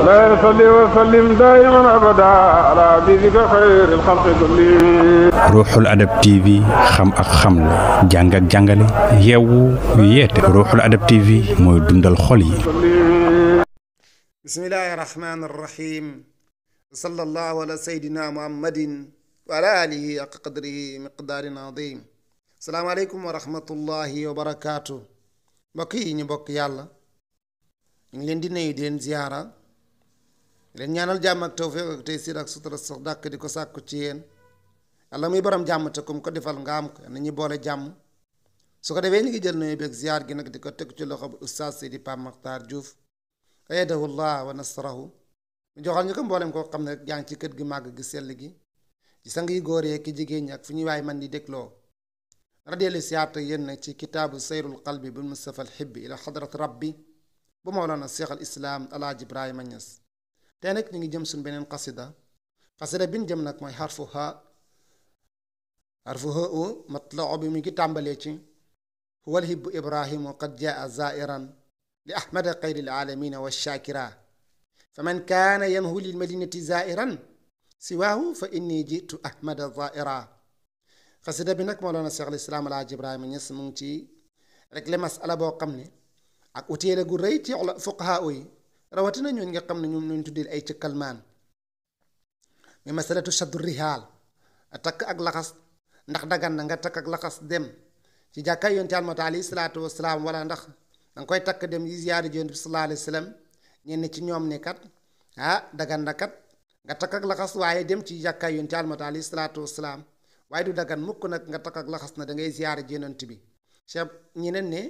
لا يصلي وسلم دائما ابدا على حبيبك خير الخلق كلهم. Ruuxul Adab TV xam ak xamle jàng ak jàngale yeewu yeete Ruuxul Adab TV mooy dundal xol yi. bismillahi rahmani rahim sallallahu ala sayyidina muhammadin wa ala alihi ak qadrihi miqdaarin azim. salaamaaleykum wa rahmatullahi wa barakaatu. mbokk yi ñu bokk yàlla ñu ngi leen di nuyu di leen ziyaara leen ñaanal jàmm ak tawfiq ak taysiir ak sutura sax dàkk di ko sàkku ci yéen yàlla muy borom jàmm te kum ko defal nga am ko na ñu boole jàmm. su ko defee ñu ngi jël nuyu beeg ziyaar gi nag di ko teg ci loxo bu Oustaz Seydi Pape Makhtar Diouf ayadahu llah wa nasrahu mu joxal ñu ko mboolem koo xam ne rek yaa ngi ci kër gi màgg gi sell gi ci sang yi góor yee ki jigéen ñi ak fu ñuy waay man di dégloo radiyallahu siyaata yéen ci kitaabu sayrul qalbi bil mustafa al hibbi ila xadrat rabbi bu mawlana cheikh al islam alaaji Ibrahima Niass. tey nag ñu ngi jëm suñ beneen xasida bi ñu jëm nag mooy xarfu ha u matlao bi mu ngi tàmbalee ci huwal hibbu ibrahimu qad jaa zairan li ahmada xayril alamina wa shakira fa man kaana yanhu lil madinati zairan siwaahu fa inni jitu ahmada zaira. xasida bi nag mawlana cheikh al islam alaaji Ibrahima Niass mu ngi ci rek le masala boo xam ne ak uteele gu rëy ci fuqaha yi rawatina ñooñu nga xam ne ñoom ñooñu tuddee ay cëkkalmaan mais masalatu shaddu rihaal takk ak laxas ndax dagan na nga takk ak laxas dem ci jàkkaay yonent Yàlla Muhammad alayhi salaatu wasalaam wala ndax danga koy takk dem yi ziyaari yonent bi sallallahu alayhi wa sallam ñenn ci ñoom ne kat dagan na kat nga takk ak laxas waaye dem ci jàkkaay yonent Yàlla Muhammad alayhi salaatu wasalaam waaye du dagan mukk nag nga takk ak laxas na da ngay ziyaari yonent bi cheikh ñeneen ne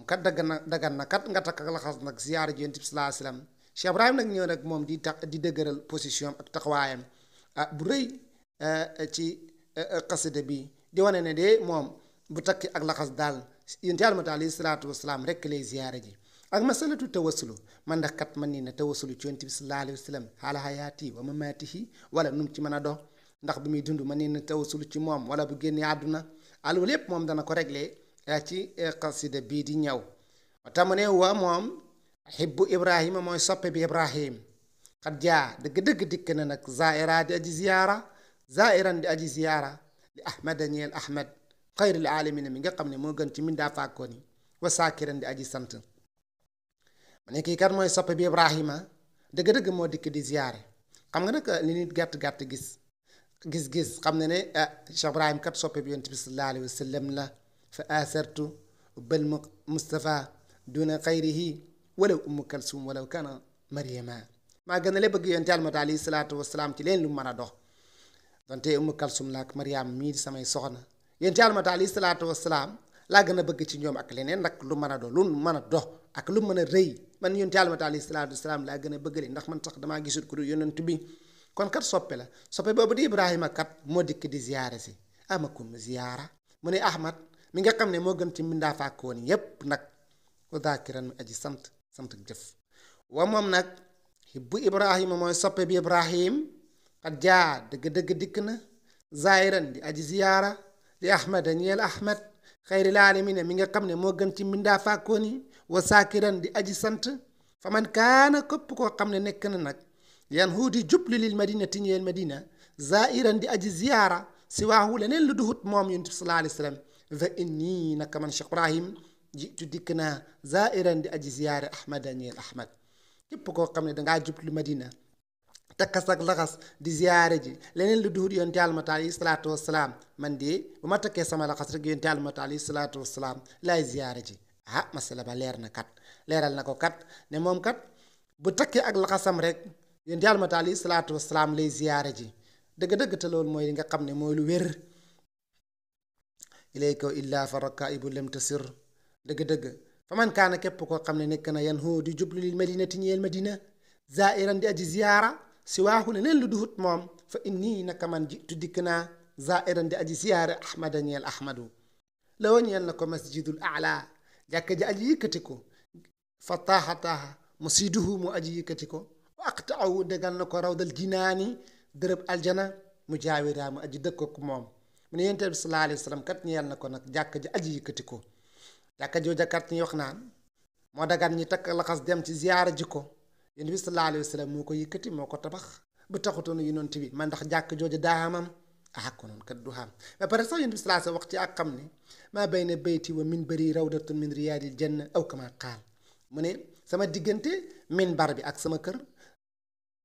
kat dagan na kat nga takk ak laxas nag ziyaara ji yonent bi sallallahu alayhi wasallam. Cheikh Ibrahim nag ñëw nag moom di dëgëral position ak taxawaayam bu rëy ci xasida bi di wane ne de moom bu takki ak laxas daal yonent Yàlla Muhammad alayhi salaatu wasalaam rek lay ziyaara ji. ak masalatu tawassulu man ndax kat man nii na tawassulu ci yonent bi sallallahu alayhi wasallam xaala hayaati wa mamaatihi wala num ci mën a dox ndax bi muy dund man nii na tawassulu ci moom wala bu génnee àdduna loolu lépp moom dana ko réglé ci xasida bii di ñëw tamu ne wa moom xibbu ibrahima mooy soppe bi ibrahim xat jaa dëgg-dëgg dikk na nag zaira di aji ziyaara li ahmada ñeel ahmad xayril alamina mi nga xam ne moo gën ci mindaa fàkkoon yi wa saakiran di aji sant ma ne kii kat mooy soppe bi ibrahima dëgg-dëgg moo dikk di ziyaare. xam nga nag li nit gàtt-gàtt gis xam ne ne Cheikh Ibrahim kat soppe bi yonent bi sallallahu alayhi wa sallam la fa asartu bal mustafa duna xayrihi walaw ummu kalsum walaw kana mariama maa gën a la bëgg yonent Yàlla Muhammad alayhi salaatu wasalaam ci leen lu mën a dox donte ummu kalsum la ak mariama mii di samay soxna yonent Yàlla Muhammad alayhi salaatu wasalaam laa gën a bëgg ci ñoom ak leneen nag lu mën a dox lu mën a dox ak lu mën a rëy man yonent Yàlla Muhammad alayhi salaatu wasalaam laa gën a bëgg leen ndax man sax damaa gisul ku dul yonent bi. kon kat soppe boobu di ibrahima kat moo dikk di ziyaare si amakum ziyaara mu ne ahmad mi nga xam ne moo gën ci mbindaa fàkkoon yépp nag wa daakiran mi aji sant jëf wa moom nag hibbu ibrahima mooy soppe bi ibrahim xat jaa dëgg-dëgg dikk na zairan di aji ziyaara di ahmada ñeel ahmad xayril alamina mi nga xam ne moo gën ci mbindaa fàkkoon yi wa saakiran di aji sant fa man kaana képp koo xam ne nekk na nag yan huudi jubli lil madinati ñeel madina zairan di aji ziyaara si waaxu leneen lu duhut moom yonent bi sallallahu alayhi wa sallam fa inni naka man Cheikh Ibrahim jiitu dikk naa zairan di aji ziyaare ahmada ñeel ahmad. képp koo xam ne dangaa jublu madina takkas ak laxas di ziyaare ji leneen lu duhut yonent Yàlla Muhammad alayhi salaatu wasalaam man de bu ma takkee sama laxas rek yonent Yàlla Muhammad alayhi salaatu wasalaam laay ziyaare ji masala ba leeral na ko kat ne moom kat bu takkee ak laxasam rek yonent Yàlla Muhammad alayhi salaatu wasalaam lay ziyaare ji dëgg-dëgg te loolu mooy li nga xam ne mooy lu wér ilayka illa fa rakaibu lam tasir dëgg-dëgg fa man kaana képp koo xam ne nekk na yan hoo di jublu lil madinati ñeel madina zairan di aji ziyaara si waaxu ne leen lu duhut moom fa inni naka man jitu dikk naa zairan di aji ziyaare ahmada ñeel ahmadu la woo ñeel na ko masjidul ala jàkka ji aji yëkkati ko fa taaxa musiduhu mu aji yëkkati ko wa aqtaahu degal na ko rawdal jinaani dërëb aljana mu jaawiraa mu aji dëkk ko moom mu ne yonent bi sallallahu alayhi wa sallam kat ñeel na ko nag jàkka ji aji yëkkati ko jàkka jooja kat ñi wax naan moo dagan ñi takk laxas dem ci ziyaara ji ko yonent bi sallallahu alayhi wa sallam moo ko yëkkati moo ko tabax bu taxutoon yonent bi man ndax jàkk jooju daa amam ko noonu kat du xam ba pare sax yonent bi sallallahu alayhi wa sallam wax ci ak xam ne maa bayna bayti wa minbari rawdatun min riyaadil janna aw kama qaal mu ne sama diggante minbar bi ak sama kër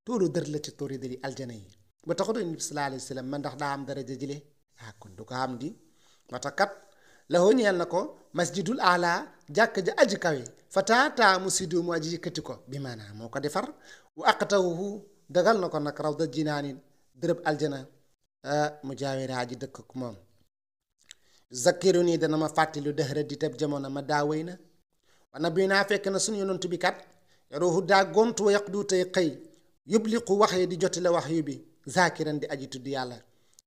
tuuru dër la ci tuuri dëri aljana yi ba taxutoon yonent bi sallallahu alayhi wa sallam man ndax daa am daraja jële kon du ko xam di moo tax kat la hoo ñeel na ko masjidul ala jàkk ja aji kawe fataataa musidu mu aji yëkkati ko bi maanaam moo ko defar wa aqtahu dagal na ko nag rawda jinaani dërëb aljana mu jaawere aji dëkk ak moom zakkiru nii dana ma fàttali dëxëra di teb jamono ma daawéy na wana bi naa fekk na suñu yonent bi kat yaruhu daa gontu wa yaqdu tey xëy yubliqu wax yi di jotale wax yu bi zakiran di aji tudd yàlla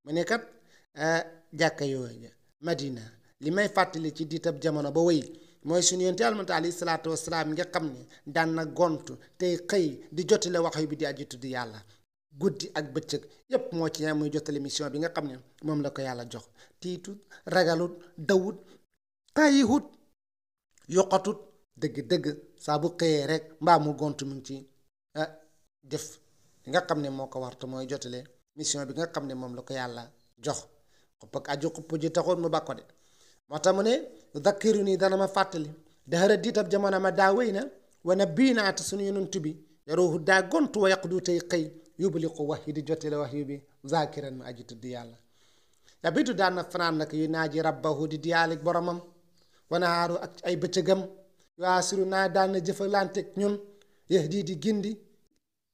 mu ne kat jàkka yooyu madina li may fàttali ci diitab jamono ba wéy mooy suñu yonent Yàlla alayhi salaatu wasalaam nga xam ne daan na gontu tey xëy di jotale wax yu bi di aji tudd yàlla guddi ak bëccëg yépp moo ci muy jotale mission bi nga xam ne moom la ko yàlla jox tiitut ragalut dawut tàyyihut yokkatut dëgg-dëgg saa bu xëyee rek mbaa mu gontu mu ngi ci def li nga xam ne moo ko war te mooy jotale mission bi nga xam ne moom la ko yàlla jox xupp ak aju xupp ji taxoon mu bakko de moo tax mu ne dakkiru nii dana ma fàttali daxara diitab jamono ma daa wéy na wana bii naata suñu yonent bi yaruhu daa gontu wa yaqdu tey xëy yubali ko wax yi di jotale wax yu bi zakiran ma aji tudd yàlla yabitu daan na fanaan nag yu naaji rabbahu di diyaalik boromam wanaaru ak ay bëccëgam yuasiru naa daan na jëfalanteeg ñun yahdi di gindi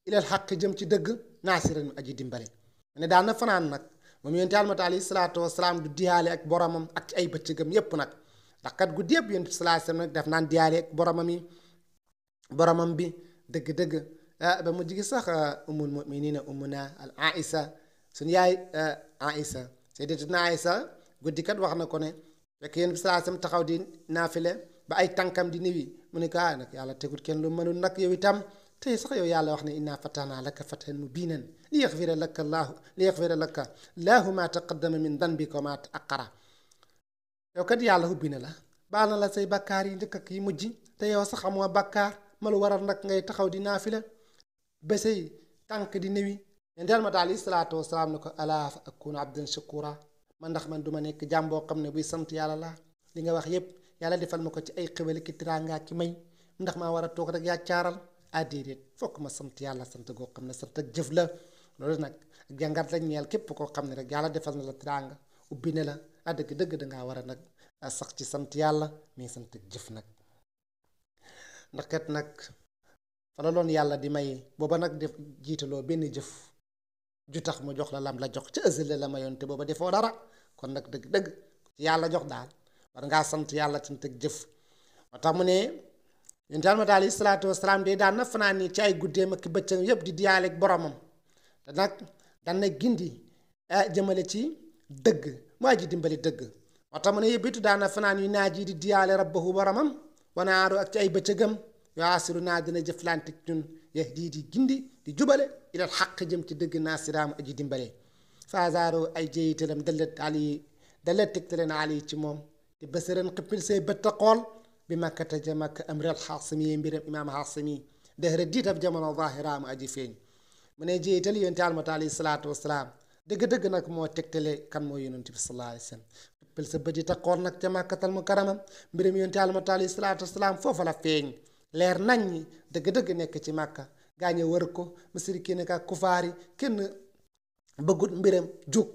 ilal xaq jëm ci dëgg naasiran ma aji dimbale ne daan na fanaan nag moom yonent Yàlla alayhi salaatu wasalaam du diyaale ak boromam ak ci ay bëccëgam yépp nag ndax kat guddi yëpp yonent bi sallallahu alayhi wasallam nag daf naan diyaale ak boromam bi dëgg-dëgg ba mu jigi sax umul muminina umuna al aïsa suñu yaay aïsa sayyidatuna aïsa guddi kat wax na ko ne fekk yonent bi sallallahu alayhi wasallam taxaw di naafile ba ay tànkam di niwi mu ne ko nag yàlla tegut kenn lu mënul nag yow itam tey sax yow yàlla wax ne inna fatahna laka fathan mubinan li yaxfira laka laahu ma taqaddama min danbika wa ma ta'akhkhara yow kat yàlla ubbi na la baal na la say bakkaar yi njëkk ak yi mujj te yow sax amoo bakkaar ma lu waral nag ngay taxaw di naafila ba say tànk di néwi yonent Yàlla alayhi salaatu wasalaam ne ko alaa fa akunu abdan shakura man ndax man duma nekk jaam boo xam ne buy sant yàlla la li nga wax yépp yàlla defal ma ko ci ay xéwal ki tiraanga ki may ndax maa war a toog rek yaa caaral déedéet fokk ma sant yàlla sant goo xam ne sant ak jëf la loolu nag ak jàngat lañ ñeel képp koo xam ne rek yàlla defal na la tiraanga ubbi ne la dëgg dangaa war a nag sax ci sant yàlla mais sant ak jëf nag ndax kat nag fa la loon yàlla di may booba nag def jiitaloo benn jëf ju tax mu jox la lam la jox ci ësale la mayoon te booba defoo dara kon nag dëgg ci yàlla jox daal war ngaa sant yàlla sant ak jëf moo tax mu ne yonent Yàlla alayhi salaatu wasalaam de daan na fanaan ni ci ay guddeem ak bëccëg yëpp di diyaale ak boromam te nag daan na gindi jëmale ci dëgg moo ji dimbali dëgg moo tax mu ne yëbbitu daan na fanaan yu naaj yi di diyaale rabbahu boromam wanaaru ak ci ay bëccëgam yuasiru naa dina jëflante ñun yahdi di gindi di jubale ilal xaq jëm ci dëgg naasiraam aji dimbale fasaaro ay jéyitalam dalet tegtale na ali ci moom te bësëran xippil say bët a xool bi makkata ja makka amral xaasimi yi mbiram imaam xaasimi dëxëra diitab jamono zahiraamu aji feeñ mu ne jéyital yonent Yàlla alayhi salaatu wasalaam dëgg nag moo tegtale kan moo yonent bi sallallahu alayhi wasallam xippil sa bët yi te xool nag ca makkatal mukarrama mbiram yonent Yàlla alayhi salaatu wasalaam foofa la feeñ leer nañ ñi dëgg nekk ci màkka gaañe wër ko musrikiin ak kufaari kenn bëggut mbiram jug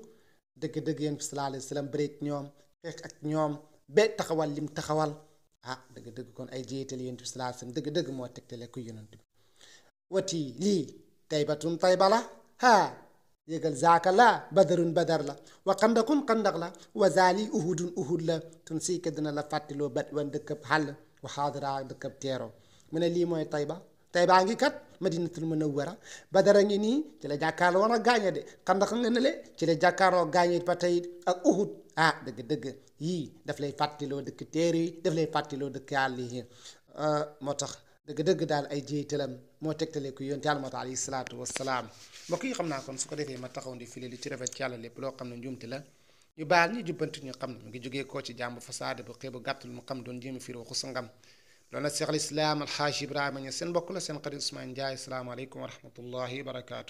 dëgg yonent bi sallallahu alayhi wasallam bëreek ñoom xeex ak ñoom ba taxawal lim taxawal dëgg kon ay jéetal yonent bi sallallahu alayhi wasallam dëgg moo tegtale ku yonent bi wati lii taybatun tayba la yégal zaaka la badarun badar la wa xandaqun xandaq la wa zaali uhudun uhud la tun siika dina la fàttiloo bat wan dëkkab xàll wa xaadara dëkkab teero mu ne lii mooy taybaa ngi kat madinatul munawwara badara ngi nii ci la jàkkaarloo woon ak gaañe de xandaq nga ne le ci la jàkkaarloo gaañe ba tey ak uhud dëgg yii daf lay fàttiloo dëkk teero yi daf lay fàttiloo dëkk àll yi moo tax dëgg daal ay jéytalam moo tegtale ku yonent Yàlla alayhi salaatu wassalaam mbokk yi xam naa kon su ko defee ma taxaw ndi fili li ci rafet ci yàlla lépp loo xam ne njuumte la ñu baal ñu jubbanti ñu xam ne mu ngi jógee koo ci jàmb fasaade bu xeebu gàttul mu xam doon jéem a firi waxu sangam loolu nag Cheikh al Islam Alxaaji Ibrahima Ñas seen mbokk la seen xarit Ousmane Ndiaye asalaamaaleykum wa rahmatullahi wa barakaatu.